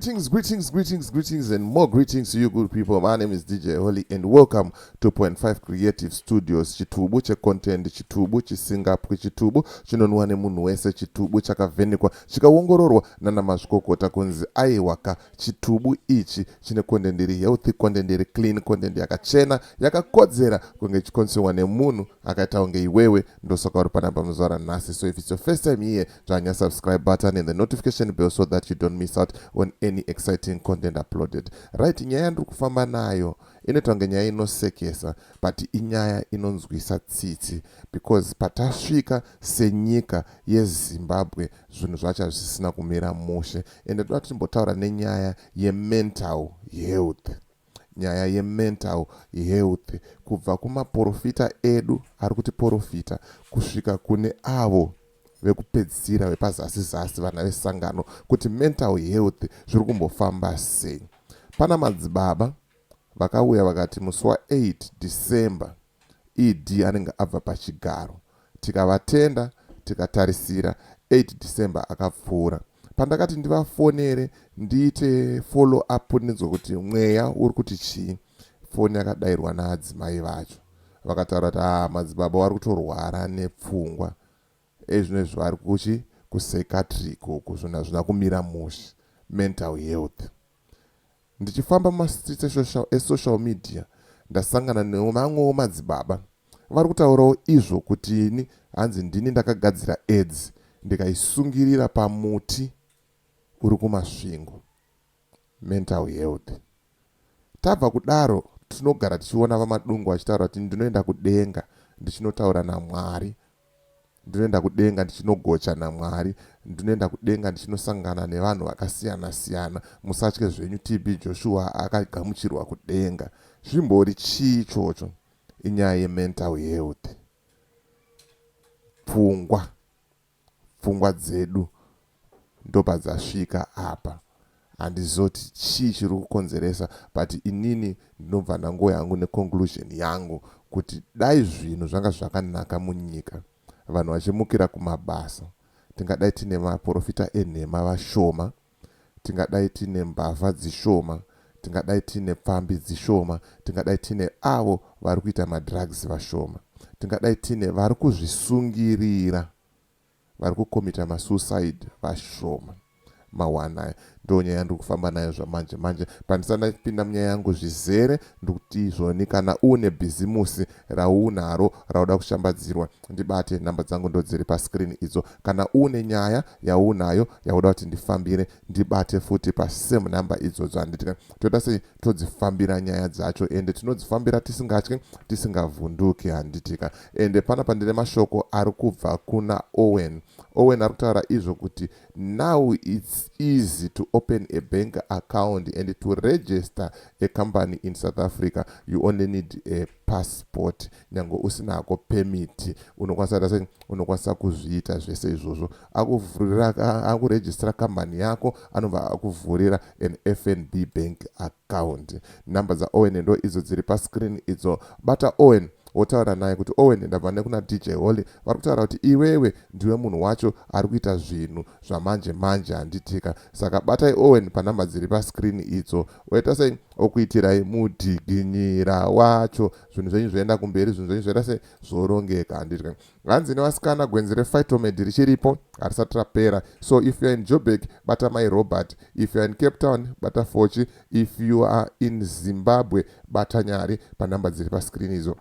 Greetings, greetings, greetings, greetings, and more greetings to you good people. My name is DJ Holly and welcome to Point 5 Creative Studios. Chitubu checontent, chitubu chisingapwi, chitubu chinonwa nemunhu wese, chitubu chakavhenekwa chikaongororwa nana mazvikokota kunzi aiwaka, chitubu ichi chine content iri healthy, content iri clean, content yakachena, yakakodzera kunge ichikonsumwa nemunhu akaita kunge iwewe. Ndosaka uri panapa muzuva ranhasi. So if it's your first time here, dzvanya subscribe button and the notification bell so that you don't miss out on any exciting content uploaded. Right, nyaya yandiri kufamba nayo inoita kunge nyaya inosekesa, but inyaya inonzwisa tsitsi, because patasvika senyika yeZimbabwe, zvinhu zvacho hazvisisina kumira mushe. Ende toda timbotaura nenyaya yemental health, nyaya yemental health, kubva kumaprofita edu ari kutiprofita kusvika kune avo vekupedzisira vepazasi zasi, vana vesangano, kuti mental health zviri kumbofamba sei. Pana madzibaba vakauya vakati musi wa8 December ED anenge abva pachigaro. Tikavatenda, tikatarisira. 8 December akapfuura. Pandakati ndivafonere, ndiite follow up, ndinzwe kuti mweya uri kuti chii, foni yakadayirwa naadzimai vacho. Vakataura kuti, "Ah, madzibaba vari kutorwara nepfungwa ezvino izvi, vari kuchi kupsychiatric uku, zvinhu hazvina kumira mushe." Mental health. Ndichifamba mumastreets esocial media, ndasangana nemamwewo madzibaba vari kutaurawo izvo kuti ini hanzi ndini ndakagadzira AIDS, ndikaisungirira pamuti uri kuMasvingo. Mental health. Tabva kudaro, tinogara tichiona VaMadungu vachitaura kuti, "Ndinoenda kudenga ndichinotaura naMwari, ndinoenda kudenga ndichinogocha naMwari, ndinoenda kudenga ndichinosangana nevanhu vakasiyana siyana. Musatye zvenyu, TB Joshua akagamuchirwa kudenga." Zvimbori chii ichocho? Inyaya yemental health, pfungwa. Pfungwa dzedu ndopadzasvika apa. Handizoti chii chiri kukonzeresa, but inini ndinobva ndanguva yangu neconclusion yangu kuti dai zvinhu zvanga zvakanaka munyika, vanhu vachimukira kumabasa, tingadai tine maprofita enhema vashoma, tingadai tine mbavha dzishoma, tingadai tine pfambi dzishoma, tingadai tine avo vari kuita madrugs vashoma, tingadai tine vari kuzvisungirira, vari kukomita masuicide vashoma. Mawanaya ndo nyaya yandiri kufamba nayo zvamanje manje. Pandisati ndapinda munyaya yangu zvizere, ndikuti izvoni, kana une bhizimusi raunaro rauda kushambadzirwa, ndibate. Nhamba dzangu ndo dziri pascreen idzo. Kana une nyaya yaunayo yauda kuti ndifambire, ndibate futi pasame nhamba idzodzo, handiti? Toita sei? Todzifambira nyaya dzacho, ende tinodzifambira tisingatyi, tisingavhunduki, handitika? Ende panapa ndine mashoko ari kubva kuna Owen. Owen ari kutaura izvo kuti now it's easy to open a bank account and to register a company in South Africa. You only need a passport. Nyange usinako permit, unokwanisa sei? Unokwanisa kuzviita zvese izvozvo. Akuvhurira, akuregister kambani yako, anobva akuvhurira an FNB bank account. Nhamba dzaOwen ndo idzo dziri pascreen idzo. Bata Owen, wotaura naye kuti, "Owen, ndabva nekuna DJ Holly, vari kutaura kuti iwewe ndiwe munhu wacho ari kuita zvinhu zvamanje manje," handitika? Saka batai Owen panhamba dziri pascreen idzo. Woita sei? Okuitirai mudhiginyira wacho, zvinhu zvenyu zvoenda kumberi, zvinhu zvenyu zvoita sei? Zvorongeka, handitika? Hanzi nevasikana, gwenzi rePhytomed richiripo, harisati rapera. So if you are in Joburg, bata Mai Robert. If you are in Cape Town, bata Fochi. If you are in Zimbabwe, bata Nyari panhamba dziri pascreen idzo.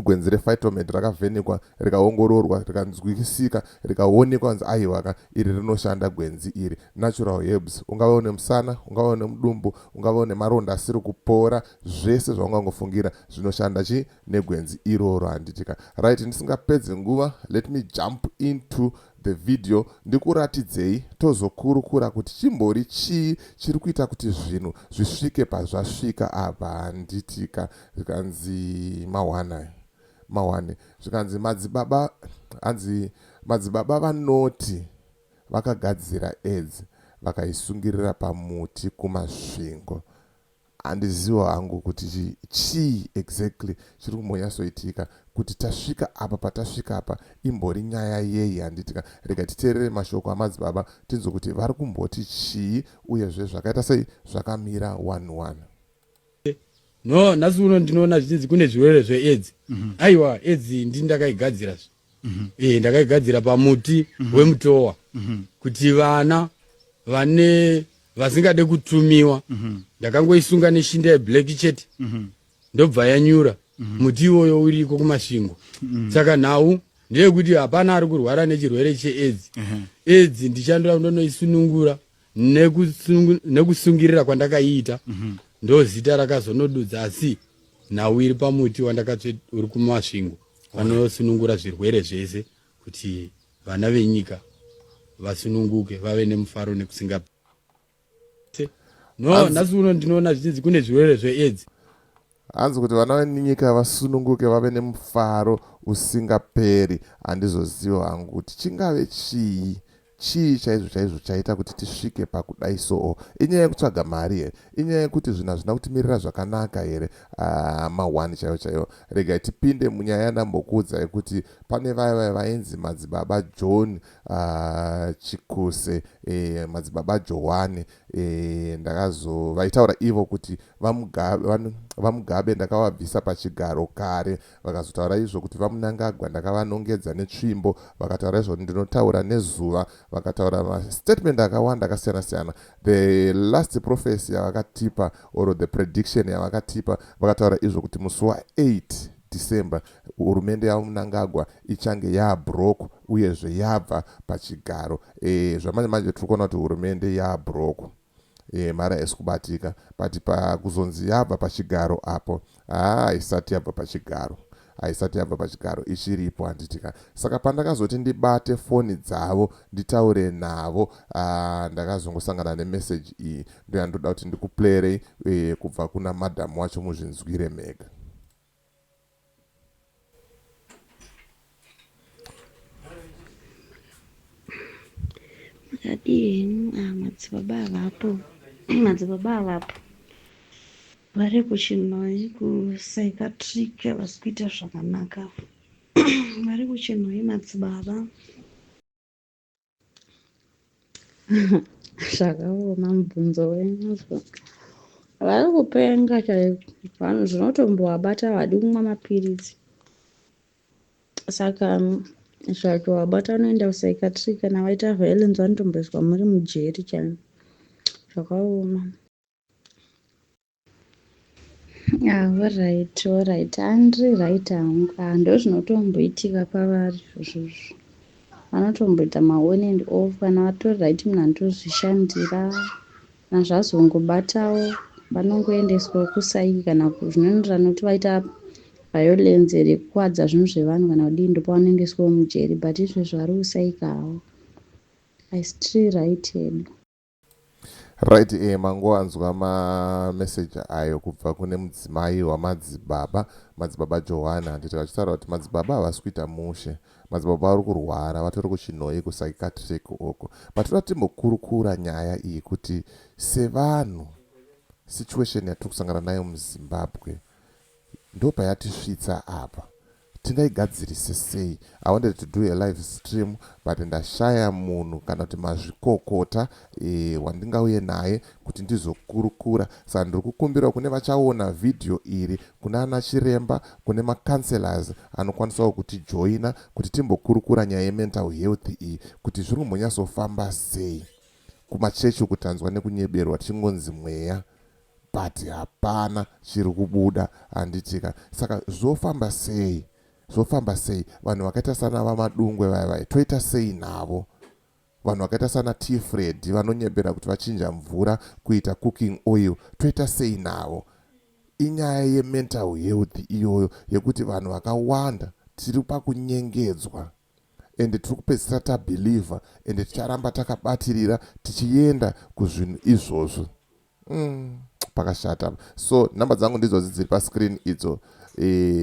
Gwenzi rePhytomed rakavhenekwa, rikaongororwa, rikanzwisisika, rikaonekwa kunzi aiwaka, iri rinoshanda gwenzi iri. Natural herbs. Ungave une musana, ungave une mudumbu, ungave une maronda asiri kupora, zvese zvaungangofungira zvinoshanda chi negwenzi iroro, handitika? Right, ndisingapedze nguva, let me jump into the video, ndikuratidzei, tozokurukura kuti chimbori chii chiri kuita kuti zvinhu zvisvike pazvasvika apa, handitika? Zvikanzi mawana mawane, zvikanzi madzibaba, hanzi madzibaba vanoti vakagadzira AIDS, vakaisungirira pamuti kuMasvingo. Handizivo hangu kuti chii exactly chiri kumbonyatsoitika kuti tasvika apa patasvika apa imbori nyaya yei handitika. Rega titeerere mashoko amadzibaba tinzwe kuti vari kumboti chii uyezve zvakaita sei zvakamira one one. No, nhasi uno ndinoona zvichinzi kune zvirwere zveAIDS. Aiwa, AIDS ndini ndakaigadzira zve. Eh, ndakaigadzira pamuti wemutowa kuti vana vane vasingade kutumiwa ndakangoisunga neshinda yeblack chete ndobva yanyura. Muti iwoyo uriko kuMasvingo. Saka nhau ndeyekuti hapana ari kurwara nechirwere cheAIDS. AIDS ndichandora ndonoisunungura nekusungirira kwandakaiita ndo zita rakazonodudza, asi nhau iri pamuti wandakatsve uri kuMasvingo vanosunungura zvirwere zvese kuti vana venyika vasununguke vave nemufaro nekusinga no. Nhasi uno ndinoona zvichinzi kune zvirwere zveAIDS. Hanzi kuti vana venyika vasununguke vave nemufaro usingaperi. Handizozivo hangu kuti chingave chii, chii chaizvo chaizvo chaita kuti tisvike pakudai soo. Inyaya yekutsvaga mari here? Inyaya yekuti zvinhu hazvina kutimirira zvakanaka here? Ma1 chaivo chaivo. Regai tipinde munyaya yandambokuudzai kuti pane vaya vaya vainzi madzibaba John Chikuse, madzibaba Johani. Ndakazo vaitaura ivo kuti VaMugabe ndakavabvisa pachigaro kare. Vakazotaura izvo kuti VaMnangagwa ndakavanongedza netsvimbo. Vakataura izvo ndinotaura nezuva. Vakataura mastatement akawanda akasiyana siyana. The last prophecy yavakatipa or the prediction yavakatipa, vakataura izvo kuti musi wa8 December hurumende yaMnangagwa ichange yabroke uyezve yabva pachigaro. Zvamanje manje tiri kuona kuti hurumende yabroke, mari haisi kubatika, but pakuzonzi yabva pachigaro apo, haa, haisati yabva pachigaro, haisati yabva pachigaro, ichiripo handitika. Saka pandakazoti ndibate foni dzavo nditaure navo, ndakazongosangana nemeseji iyi, ndoyandoda kuti ndikuplayerei kubva kuna madhamu wacho muzvinzwire mega. Makadii henyu? Ah, madzibaba avapo, madzibaba avapo, vari kuChinhoyi kupsychiatric, havasi kuita zvakanaka. Vari kuChinhoyi madzibaba. Zvakaoma mubvunzo wenyu. Vari kupenga chaiko vanhu, zvinotombovabata havadi kumwa mapiritsi. Saka zvatovabata vanoenda kupsychiatric, kana vaita violence vanotomboiswa muri mujeri chaimo. Zvakaoma. Ah, alright, alright. Andiri right hangu. Ah, ndozvinotomboitika pavari izvozvo. Vanotomboita ma-on and off. Kana vatori right munhu anotozvishandira. Kana zvazongobatawo vanongoendeswawo kusaiki kana zvinoenderana nekuti vaita violence here, kukuvadza zvinhu zvevanhu kana kudii, ndopavanoendeswawo mujeri, but izvezvi vari kusaika havo. Haisi right yedu. Right, mangoanzwa mameseji ayo kubva kune mudzimai wamadzibaba, madzibaba Johana, handiti vachitaura kuti madzibaba havasi kuita mushe, madzibaba vari kurwara, vatori kuChinhoyi kupsychiatric uko. But toda timbokurukura nyaya iyi kuti sevanhu situation yatiri kusangana nayo muZimbabwe ndopayatisvitsa apa, tingaigadzirise sei? I wanted to do a live stream but ndashaya munhu kana kuti mazvikokota wandingauye naye kuti ndizokurukura. Saka ndiri kukumbirawo kune vachaona vhidhiyo iri, kuna ana chiremba, kune macounselors anokwanisawo kutijoina kuti timbokurukura nyaya yemental health iyi, kuti zviri kumbonyatsofamba sei kumachechi uku. Tanzwa nekunyeberwa tichingonzi mweya, but hapana chiri kubuda handitika. Saka zvofamba sei? Zvofamba sei? Vanhu vakaita sana vaMadungwe vaya vaya, toita sei navo? Vanhu vakaita sana T Fred vanonyebera kuti vachinja mvura kuita cooking oil, toita sei navo? Inyaya yemental health iyoyo yekuti vanhu vakawanda tiri pakunyengedzwa ende tiri kupedzisira tabhilivha, ende ticharamba takabatirira tichienda kuzvinhu izvozvo. Pakashata. So nhamba dzangu ndidzodzi dziri pascreen idzo.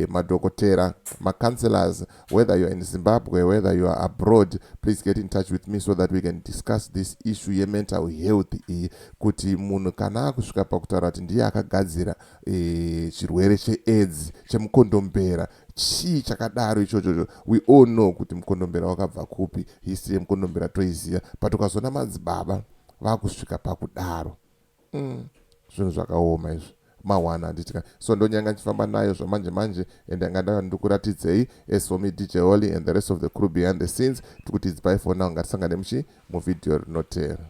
Madhokotera, macounselors, whether you are in Zimbabwe, whether you are abroad, please get in touch with me so that we can discuss this issue yemental health iyi, kuti munhu kana akusvika pakutaura kuti ndiye akagadzira chirwere cheAIDS, chemukondombera, chii chakadaro ichochocho. We all know kuti mukondombera wakabva kupi, history yemukondombera toiziva, but ukazoona madzibaba vakusvika pakudaro, zvinhu zvakaoma izvi, mawana handitika. So ndonyanga ndichifamba nayo zvamanje manje and anga ndava ndikuratidzei. As for me, DJ Holly, and the rest of the crew behind the scenes, tikuti it's bye for now. Ngatisangane muchi muvhidhiyo rinoteera.